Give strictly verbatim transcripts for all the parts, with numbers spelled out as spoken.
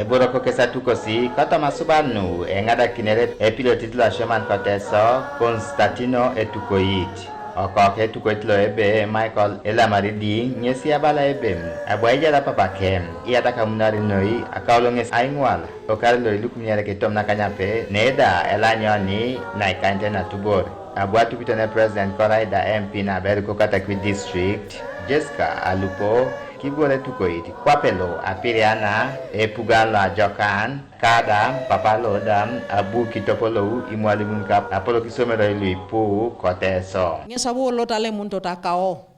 Eboroko kes atukosi kotoma asuban nu eŋadakinere epilotit lo asioman ko Teso, Konstantino Etukoit. Okok etukoit lo ebe Michael Elamaridi ŋesi abala ebe, abu aijada papakem iyata kamunari noi akaulo ŋes aiŋwal okar lo ilukumiere kitom nakanyape neda elanyoni naikanite natubor. Abu atupitone President Koraida M P naber ko Katakwi District, Jessica Alupo, kibore tukoit kwape lo apiriana epugan lo ajokan, kada papa lo da abu kitopolou imwalimun kap apolok isomeroi luipu ko Teso. Ŋes abu olot alemun tota kao.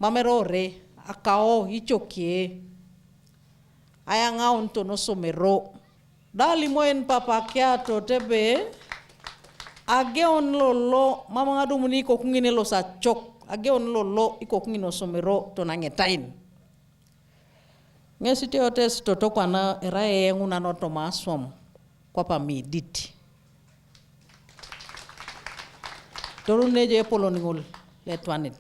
Mam erore, akao icokie, ayaŋaun tonosomero. Da alimoen papa kiatot ebe, ageun lolo, mam ŋadumun ikoku ŋin elos acok, ageun lolo ikoku ŋin osomero tonaŋetain. Ŋes itiotes totokwana erai eyaŋunan otoma aswam, kwapa midit. Torun nejo epolon ŋol letwanit.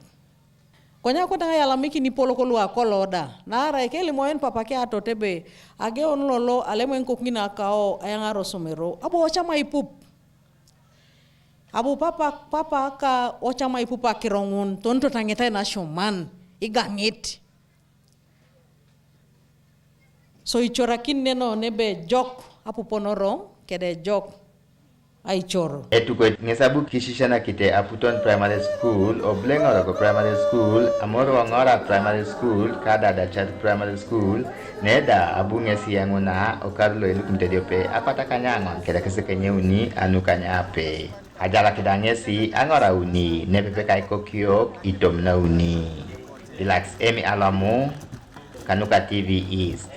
Konye akote ŋa iyalamikini ipolok lu akolo da, naarai kelimoen papa kiatot ebe, ageun lolo alemoen ikoku ŋin akao ayaŋar osomero, abu ocama ipup. Abu papa, papa ka ocama ipup akiro ŋun, toni totaŋetai nasioman, igaŋit. So icorakin neno nebe ejok apuponoro kede ejok aicoro. Etukoit ŋes abu kisisianakite Aputon Primary School, Obleŋorok Primary School, Amor Oŋora Primary School, ka Dadachat Primary School, neda abu ŋes yeŋuna okar lo ilukumit ediope akwatakanyaŋon kede kisekenyeuni anukanyape. Ajalak da ŋesi aŋor auni nepepe ka ikokiok itom nauni. Ilakis Emi Alomu kanuka T V East.